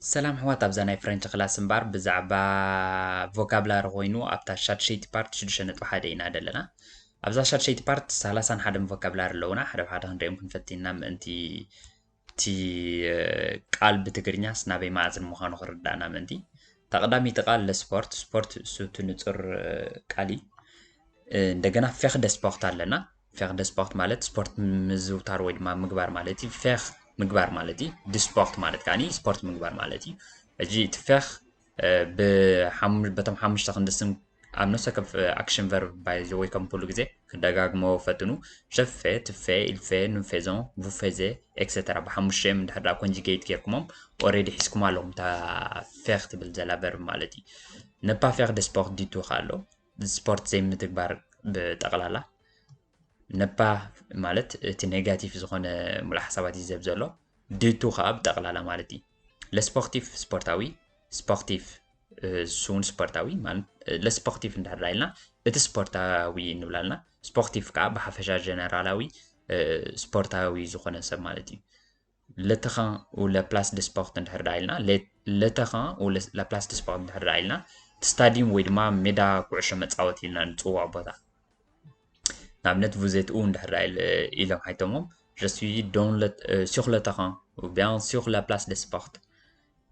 ሰላም ኣሕዋት፣ ኣብዛ ናይ ፍሬንች ክላስ እምበር ብዛዕባ ቮካብላሪ ኮይኑ ኣብታ ሻድሸይቲ ፓርት ሽዱሽተ ነጥቢ ሓደ ኢና ዘለና። ኣብዛ ሻድሸይቲ ፓርት ሰላሳን ሓደን ቮካብላሪ ኣለውና። ሓደ ብሓደ ክንሪኦም ክንፈትን ኢና ምእንቲ እቲ ቃል ብትግርኛስ ናበይ መኣዝን ምዃኑ ክርዳእና ምእንቲ። እታ ቀዳመይቲ ቃል ለስፖርት፣ ስፖርት እሱ እቲ ንጹር ቃል እዩ። እንደገና ፌኽ ደ ስፖርት ኣለና። ፌኽ ደ ስፖርት ማለት ስፖርት ምዝውታር ወይ ድማ ምግባር ማለት እዩ። ፌኽ ምግባር ማለት እዩ። ድ ስፖርት ማለት ከኣ ስፖርት ምግባር ማለት እዩ። ሕጂ እቲ ፌኽ ብቶም ሓሙሽተ ክንዲ ስም ኣብ ነፍሲ ወከፍ ኣክሽን ቨርብ ባይዘ ወይ ከም ኩሉ ግዜ ክደጋግሞ ፈትኑ። ሸፌ፣ ትፌ፣ ኢልፌ፣ ኑፌዞን፣ ቡፌዜ ኤክሰተራ ብሓሙሽቲኦም እንድሕር ደኣ ኮንጂጌት ጌርኩሞም ኦሬዲ ሒዝኩም ኣለኹም እታ ፌኽ ትብል ዘላ ቨርብ ማለት እዩ። ነፓ ፌኽ ደ ስፖርት ዲቱ ከ ኣሎ ስፖርት ዘይምትግባር ብጠቕላላ። ነፓ ማለት እቲ ኔጋቲቭ ዝኾነ ሙሉእ ሓሳባት እዩ ዘብ ዘሎ። ዲቱ ከዓ ብጠቕላላ ማለት እዩ። ለስፖርቲፍ ስፖርታዊ፣ ስፖርቲፍ እሱን ስፖርታዊ ማለት ለስፖርቲፍ እንድሕር ኢልና እቲ ስፖርታዊ እንብላልና። ስፖርቲፍ ከዓ ብሓፈሻ ጀነራላዊ ስፖርታዊ ዝኾነ ሰብ ማለት እዩ። ለተኻ ለፕላስ ደ ስፖርት እንድሕር ዳ ኢልና ለተኻ ለፕላስ ደ ስፖርት እንድሕር ዳ ኢልና እቲ ስታዲየም ወይ ድማ ሜዳ ኩዕሾ መፃወቲ ኢልና ንፅውዖ ቦታ። ንኣብነት ቡዜትኡ እንድሕር ኢሎም ሓይቶሞም ጀስዊ ዶን ሱክለተኻ ቢያን ሱክ ለፕላስ ደ ስፖርት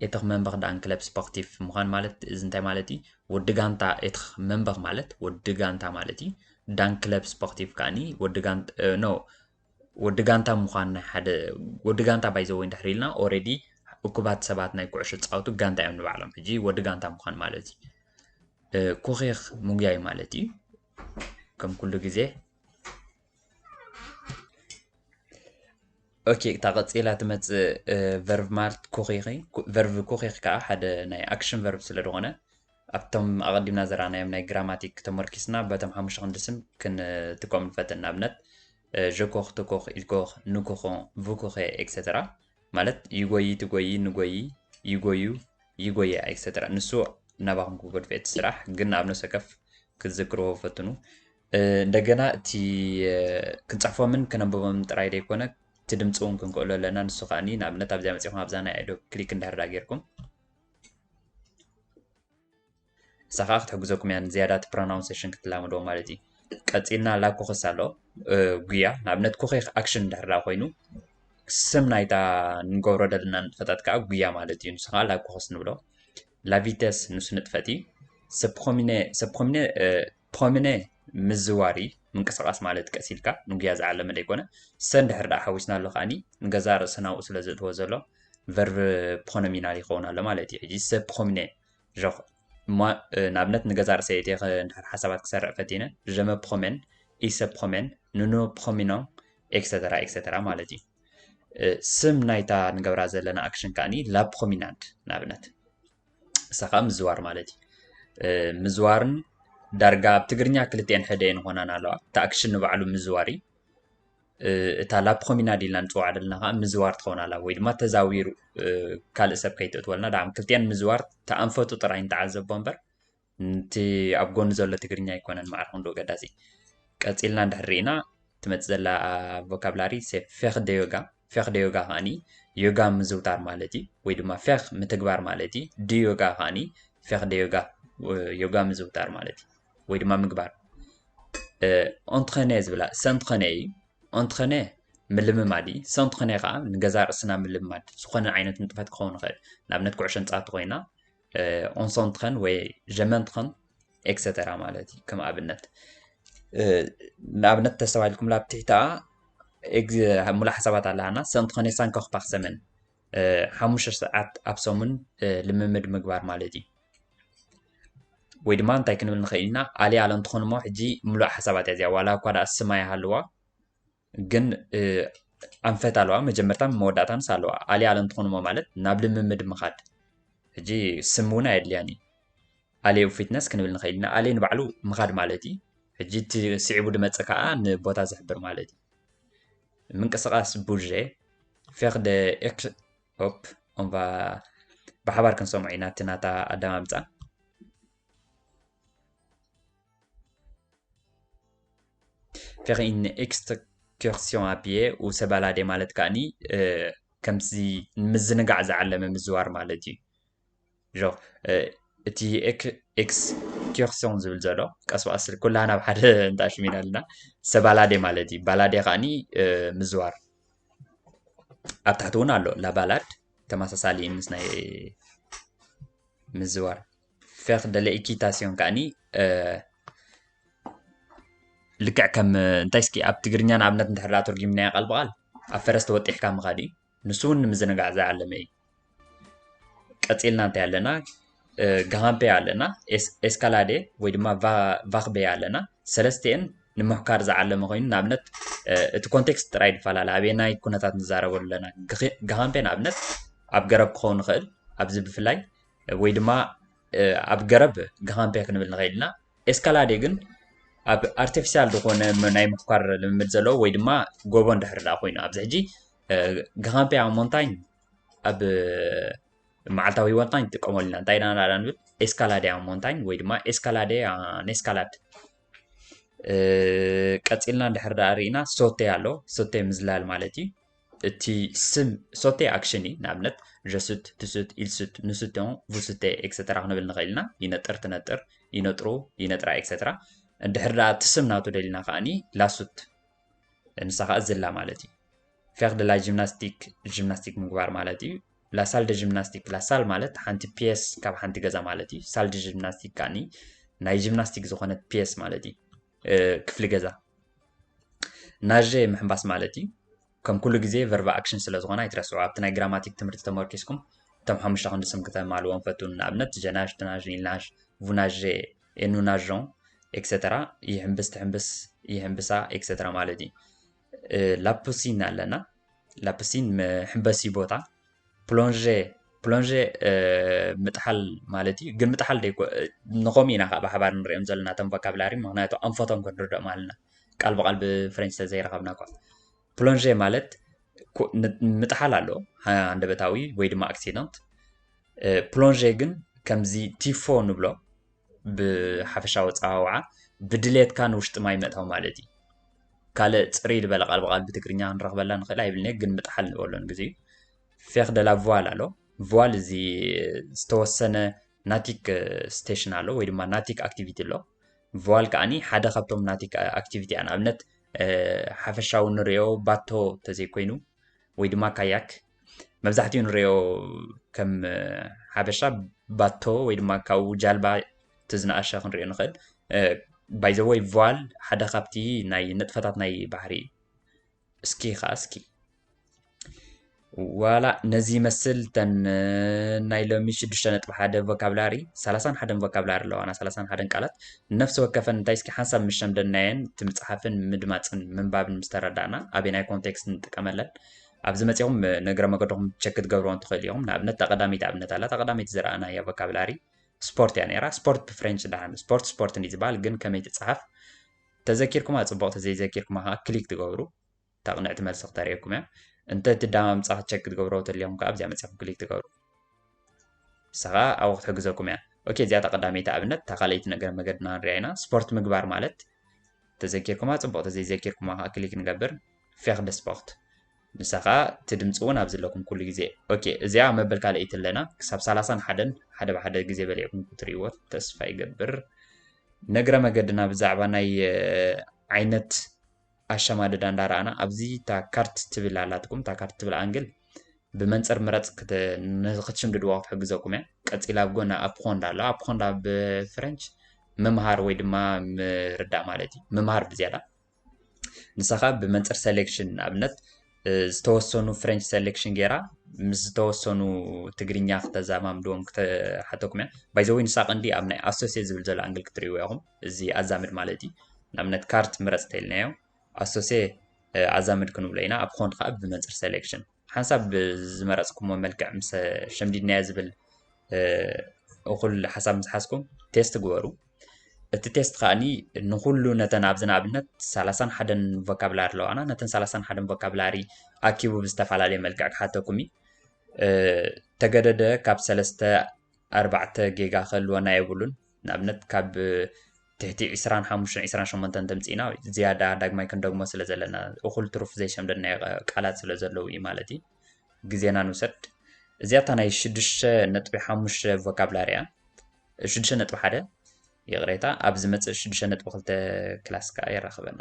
ኤትኽ መንበኽ ዳን ክለብ ስፖርቲፍ ምዃን ማለት እዚ እንታይ ማለት እዩ? ወዲ ጋንታ ኤትኽ መንበኽ ማለት ወዲ ጋንታ ማለት እዩ። ዳን ክለብ ስፖርቲፍ ከኣኒ ወዲ ጋንታ ኖ ወዲ ጋንታ ምዃን ናይ ሓደ ወዲ ጋንታ ባይዘወይ እንድሕር ኢልና ኦሬዲ እኩባት ሰባት ናይ ኩዕሾ ዝፃወቱ ጋንታ እዮም ንባዕሎም። ሕጂ ወዲ ጋንታ ምዃን ማለት እዩ። ኩኺኽ ምጉያይ ማለት እዩ። ከም ኩሉ ግዜ ኦኬ፣ እታ ቀፂላ ትመፅእ ቨርብ ማለት ኩኺኺ። ቨርብ ኩኺኽ ከዓ ሓደ ናይ ኣክሽን ቨርብ ስለ ዝኾነ ኣብቶም ኣቐዲምና ዘረኣናዮም ናይ ግራማቲክ ተመርኪስና በቶም ሓሙሽተ ክንዲ ስም ክንጥቀም ንፈትን። ንኣብነት ጀኮኽ፣ ትኮኽ፣ ኢልኮኽ፣ ንኩኾ፣ ቭኩኸ ኤክሰተራ ማለት ይጎዪ፣ ትጎዪ፣ ንጎዪ፣ ይጎዩ፣ ይጎያ ኤክሰተራ። ንሱ ናባኹም ክጎድፈ እቲ ስራሕ ግን ኣብ ነፍሰ ወከፍ ክትዝክርዎ ፈትኑ። እንደገና እቲ ክንፅሕፎምን ክነንብቦም ጥራይ ዘይኮነ እቲ ድምፂ እውን ክንክእሎ ኣለና። ንሱ ከዓኒ ንኣብነት ኣብዚኣ መፂኹም ኣብዛ ናይ ኣዶብ ክሊክ እንዳህርዳ ጌርኩም እሳ ከዓ ክትሕግዘኩም እያ ንዝያዳ እቲ ፕሮናውንሴሽን ክትላመድዎ ማለት እዩ። ቀፂልና ላኩክስ ኣሎ ጉያ ንኣብነት ኩኺክ ኣክሽን እንድሕር ኮይኑ ስም ናይታ ንገብሮ ዘለና ንጥፈታት ከዓ ጉያ ማለት እዩ። ንሱ ከዓ ላኩክስ ንብሎ። ላቪተስ ንሱ ንጥፈት እዩ። ሰፕሮሚነ ሰፕሮሚነ ፕሮሚነ ምዝዋር እዩ። ምንቅስቃስ ማለት ቀስ ኢልካ ንጉያ ዝዓለመ ዘይኮነ ሰ እንድሕር ደኣ ሓዊስና ኣሎ ከዓኒ ንገዛ ርእስና ኣብኡ ስለ ዝእትዎ ዘሎ ቨርብ ፕሮኖሚናል ይኸውን ኣሎ ማለት እዩ። ሕጂ ሰ ፕሮሚነ ንኣብነት ንገዛ ርእሰይ እየ እንድሕር ሓሳባት ክሰርዕ ፈቲነ ጀመ ፕሮሜን ኢሰ ፕሮሜን ኑኖ ፕሮሚኖን ኤክሰተራ ኤክሰተራ ማለት እዩ። ስም ናይታ ንገብራ ዘለና ኣክሽን ከዓኒ ላ ፕሮሚናንድ ንኣብነት እሳ ከዓ ምዝዋር ማለት እዩ። ምዝዋርን ዳርጋ ኣብ ትግርኛ ክልቲኤን ሕደ እየን ኾናን ኣለዋ። እቲ ኣክሽን ንባዕሉ ምዝዋር እዩ። እታ ላ ፕሮሚናድ ኢልና ንፅዋዓ ዘለና ከዓ ምዝዋር ትኸውን ኣላ ወይ ድማ ተዛዊሩ ካልእ ሰብ ከይትእትወልና ዳዕም ክልቲኤን ምዝዋር ተኣንፈቱ ጥራይ ንተዓዘቦ እምበር ነቲ ኣብ ጎኒ ዘሎ ትግርኛ ኣይኮነን ማዕረ ክንድኡ ገዳሲ። ቀፂልና እንድሕር ርኢና ትመፅእ ዘላ ቮካብላሪ ፌኽ ደ ዮጋ። ፌኽ ደ ዮጋ ከዓኒ ዮጋ ምዝውታር ማለት እዩ ወይ ድማ ፌኽ ምትግባር ማለት እዩ። ዲ ዮጋ ከዓኒ ፌኽ ደ ዮጋ ዮጋ ምዝውታር ማለት እዩ ወይ ድማ ምግባር። ኦንትኸነ ዝብላ ሰንትኸነ እዩ። ኦንትኸነ ምልምማድ እዩ። ሰንትኸነ ከዓ ንገዛ ርእስና ምልምማድ ዝኾነ ዓይነት ንጥፈት ክኸውን ይኽእል። ንኣብነት ኩዕሾ ንፃወት ኮይና ኦንሶንትኸን ወይ ጀመንትኸን ኤክሰተራ ማለት እዩ። ከም ኣብነት ንኣብነት ተስተባሂልኩም ላብ ትሕቲ ሙሉእ ሓሳባት ኣለሃና ሰንትኸነ ሳንከኽ ፓክሰመን ሓሙሽተ ሰዓት ኣብ ሰሙን ልምምድ ምግባር ማለት እዩ። ወይ ድማ እንታይ ክንብል ንኽእል ኢና ኣልያ ኣለ እንትኾን እሞ ሕጂ ሙሉእ ሓሳባት እያ እዚኣ ዋላ እኳ ደኣ ስማ ይሃልዋ ግን ኣንፈት ኣለዋ መጀመርታን መወዳእታንስ ኣለዋ። ኣልያ ኣለ እንትኾን እሞ ማለት ናብ ልምምድ ምኻድ ሕጂ ስም እውን ኣየድልያን እዩ። ኣሌ ፊትነስ ክንብል ንኽእል ኢና። ኣሌ ንባዕሉ ምኻድ ማለት እዩ። ሕጂ እቲ ስዒቡ ድመፅእ ከዓ ንቦታ ዝሕብር ማለት እዩ። ምንቅስቃስ ቡže ፌኽ ደ ኤክስ ኦፕ ኦንቫ ብሓባር ክንሰምዖ ኢና እቲ ናታ ኣደማምፃ። ፌኽ ኢን ኤክስከርሲዮን ኣፒየ ኡሰ ባላዴ ማለት ከዓኒ ከምዚ ንምዝንጋዕ ዝዓለመ ምዝዋር ማለት እዩ። ጆ እቲ ኤክስኪርሲዮን ዝብል ዘሎ ቀስ ብቀስ ኩላ ናብ ሓደ እንታሽሚና ኣለና። ሰባላዴ ማለት እዩ። ባላዴ ከዓኒ ምዝዋር። ኣብ ታሕቲ እውን ኣሎ ላባላድ፣ ተመሳሳሊ ምስ ናይ ምዝዋር። ፌር ደ ለኢኪታሲዮን ከዓኒ ልክዕ ከም እንታይ እስኪ ኣብ ትግርኛ ንኣብነት እንድሕር ደኣ ተርጉምናዮ ቃል ብቓል ኣብ ፈረስ ተወጢሕካ ምኻድ እዩ። ንሱ እውን ንምዝንጋዕ ዝዓለመ እዩ። ቀፂልና እንታይ ኣለና? ጋሃምፔ ኣለና፣ ኤስካላዴ ወይ ድማ ቫክቤ ኣለና። ሰለስቲኤን ንምሕካር ዝዓለመ ኮይኑ ንኣብነት እቲ ኮንቴክስት ጥራይ ይፈላለ፣ ኣበየናይ ኩነታት ንዛረበሉ ኣለና። ጋሃምፔ ንኣብነት ኣብ ገረብ ክኸውን ይኽእል፣ ኣብዚ ብፍላይ ወይ ድማ ኣብ ገረብ ጋሃምፔ ክንብል ንኽእል ኢና። ኤስካላዴ ግን ኣብ ኣርቲፊሻል ዝኾነ ናይ ምሕኳር ልምምድ ዘለዎ ወይ ድማ ጎቦ እንድሕር ደኣ ኮይኑ ኣብዚ ሕጂ ጋሃምፔ ኣብ ሞንታኝ ኣብ መዓልታዊ ህይወትና ንጥቀመሉ ኢና። እንታይ ኢና ንብል? ኤስካላዴ ኣብ ሞንታኝ ወይ ድማ ኤስካላዴ ኔስካላድ። ቀፂልና እንድሕር ደኣ ርኢና ሶቴ ኣሎ። ሶቴ ምዝላል ማለት እዩ። እቲ ስም ሶቴ ኣክሽን እዩ። ንኣብነት ጀሱት፣ ትሱት፣ ኢልሱት፣ ንሱቴን፣ ቡሱቴ ኤክሰተራ ክንብል ንኽእል ኢና። ይነጥር፣ ትነጥር፣ ይነጥሩ፣ ይነጥራ ኤክሰተራ። እንድሕር ደኣ እቲ ስም ናቱ ደሊና ከዓኒ ላሱት ንሳ ከዓ ዝላ ማለት እዩ። ፌር ደ ላ ጂምናስቲክ፣ ጂምናስቲክ ምግባር ማለት እዩ። ላሳል ደ ጂምናስቲክ፣ ላሳል ማለት ሓንቲ ፒየስ ካብ ሓንቲ ገዛ ማለት እዩ። ሳል ደ ጂምናስቲክ ከዓኒ ናይ ጂምናስቲክ ዝኾነት ፒየስ ማለት እዩ፣ ክፍሊ ገዛ። ናዤ ምሕንባስ ማለት እዩ። ከም ኩሉ ግዜ ቨርብ ኣክሽን ስለ ዝኾነ ኣይትረስዑ። ኣብቲ ናይ ግራማቲክ ትምህርቲ ተመርኪስኩም እቶም ሓሙሽተ ክንዲ ስም ክተማልዎም ፈትኑ። ንኣብነት ጀናዥ፣ ትናዥ፣ ኢልናዥ፣ ቡናዤ፣ ኤኑናዦን ኤክሰተራ ይሕንብስ፣ ትሕንብስ፣ ይሕንብሳ ኤክሰተራ ማለት እዩ። ላፕሲን ኣለና። ላፕሲን መሕንበሲ ቦታ። ፕሎንዤ፣ ፕሎንዤ ምጥሓል ማለት እዩ። ግን ምጥሓል ደይኮ ንኸም ኢና ከዓ ብሓባር ንሪኦም ዘለና እቶም ቮካብላሪ፣ ምክንያቱ ኣንፈቶም ክንርድኦም ኣለና። ቃል ብቃል ብፍሬንች ተዘይረኸብና እኳ። ፕሎንዤ ማለት ምጥሓል ኣሎ፣ ሃንደበታዊ ወይ ድማ ኣክሲደንት። ፕሎንዤ ግን ከምዚ ቲፎ ንብሎ ብሓፈሻዊ ኣጸዋውዓ ብድሌትካ ንውሽጢ ማይ ምእታው ማለት እዩ። ካልእ ጽርይ ዝበለ ቃል ብቃል ብትግርኛ ክንረኽበላ ንኽእል ኣይብልን እየ፣ ግን ምጥሓል ንበሎ ንግዜኡ። ፌር ደ ላ ቯል ኣሎ። ቯል እዚ ዝተወሰነ ናቲክ ስቴሽን ኣሎ ወይ ድማ ናቲክ ኣክቲቪቲ ኣሎ። ቯል ከዓኒ ሓደ ካብቶም ናቲክ ኣክቲቪቲ እያ። ንኣብነት ሓፈሻዊ ንሪኦ ባቶ ተዘይኮይኑ ወይ ድማ ካያክ መብዛሕትኡ ንሪኦ ከም ሓበሻ ባቶ ወይ ድማ ካብኡ ጃልባ እቲ ዝነኣሸ ክንሪኦ ንኽእል። ባይዘወይ ቯል ሓደ ካብቲ ናይ ንጥፈታት ናይ ባሕሪ እዩ። እስኪ ከዓ እስኪ ዋላ ነዚ ይመስል ተን ናይ ሎሚ ሽዱሽተ ነጥቢ ሓደ ቮካብላሪ ሰላሳን ሓደን ቮካብላሪ ኣለዋና ሰላሳን ሓደን ቃላት ነፍሲ ወከፈን እንታይ እስኪ ሓንሳብ ምስ ሸምደናየን እቲ ምፅሓፍን ምድማፅን ምንባብን ምስ ተረዳእና ኣበይ ናይ ኮንቴክስት ንጥቀመለን ኣብዚ መፂኹም ንእግረ መገድኹም ቸክ ክትገብርዎ እንትኽእል ኢኹም። ንኣብነት ተቐዳሚት ኣብነት ኣላ። ተቐዳሚት ዝረኣናያ ቮካብላሪ ስፖርት እያ ነይራ። ስፖርት ብፍሬንች ደሓን ስፖርት ስፖርት እንዲ ዝበሃል ግን ከመይ ትፅሓፍ ተዘኪርኩማ ፅቡቕ ተዘይዘኪርኩማ ከዓ ክሊክ ትገብሩ። ተቕንዕቲ መልሲ ክተርእየኩም እያ። እንተ እቲ ዳማምፃ ቸክ ክትገብሮ ተልዮም ከዓ ኣብዚኣ መፅኹም ክሊክ ትገብሩ። ንሳኻ ኣብኡ ክትሕግዘኩም እያ። ኦኬ እዚኣ ተቐዳመይቲ ኣብነት እታ ካልኣይቲ ነገር መገድና ንሪኣ ኢና። ስፖርት ምግባር ማለት ተዘኪርኩማ ፅቡቕ ተዘይዘኪርኩማ ከዓ ክሊክ ንገብር። ፌር ደ ስፖርት ንሳ ከዓ እቲ ድምፂ እውን ኣብዚ ኣለኩም ኩሉ ግዜ። ኦኬ እዚኣ መበል ካልኣይቲ ኣለና ክሳብ ሰላሳን ሓደን ሓደ ብሓደ ግዜ በሊዕኩም ክትርእይዎ ተስፋ ይገብር። ነግረ መገድና ብዛዕባ ናይ ዓይነት ኣሸማድዳ እንዳረኣና ኣብዚ እታ ካርት ትብል ኣላትኩም እታ ካርት ትብል ኣንግል ብመንፅር ምረፅ ክትሽምድድዋ ክትሕግዘኩም እያ። ቀፂላ ኣብ ጎና ኣፕኾንዳ ኣሎ። ኣፕኾንዳ ብፍረንች ምምሃር ወይ ድማ ምርዳእ ማለት እዩ። ምምሃር ብዝያዳ ንሳኻ ብመንፅር ሴሌክሽን ንኣብነት ዝተወሰኑ ፍሬንች ሴሌክሽን ገይራ ምስ ዝተወሰኑ ትግርኛ ክተዛማምድዎም ክትሓተኩም እያ። ባይዘወይ ንሳ ቀንዲ ኣብ ናይ ኣሶሴ ዝብል ዘሎ ኣንግል ክትርእይዎ ኢኹም። እዚ ኣዛምድ ማለት እዩ። ንኣብነት ካርት ምረፅ ተይልናዮ ኣሶሴ ኣዛምድ ክንብሎ ኢና። ኣብ ኾንድ ከዓ ብመንፅር ሴሌክሽን ሓንሳብ ዝመረፅኩሞ መልክዕ ምስ ሸምዲድናዮ ዝብል እኹል ሓሳብ ምስ ሓዝኩም ቴስት ግበሩ። እቲ ቴስት ከዓኒ ንኹሉ ነተን ኣብዚ ንኣብነት ሰላሳን ሓደን ቮካብላሪ ኣለዋና ነተን ሰላሳን ሓደን ቮካብላሪ ኣኪቡ ብዝተፈላለየ መልክዕ ክሓተኩም እዩ። ተገደደ ካብ ሰለስተ ኣርባዕተ ጌጋ ክህልወና የብሉን። ንኣብነት ካብ ትሕቲ ዕስራን ሓሙሽተን ዕስራን ሸሞንተን ተምፂእና ዝያዳ ዳግማይ ክንደግሞ ስለ ዘለና እኹል ትሩፍ ዘይሸምደናዮ ቃላት ስለ ዘለዉ እዩ ማለት እዩ። ግዜና ንውሰድ። እዚኣታ ናይ ሽዱሽተ ነጥቢ ሓሙሽተ ቮካብላሪ እያ። ሽዱሽተ ነጥቢ ሓደ፣ ይቕሬታ፣ ኣብ ዝመጽእ ሽዱሽተ ነጥቢ ክልተ ክላስ ከኣ የራኽበና።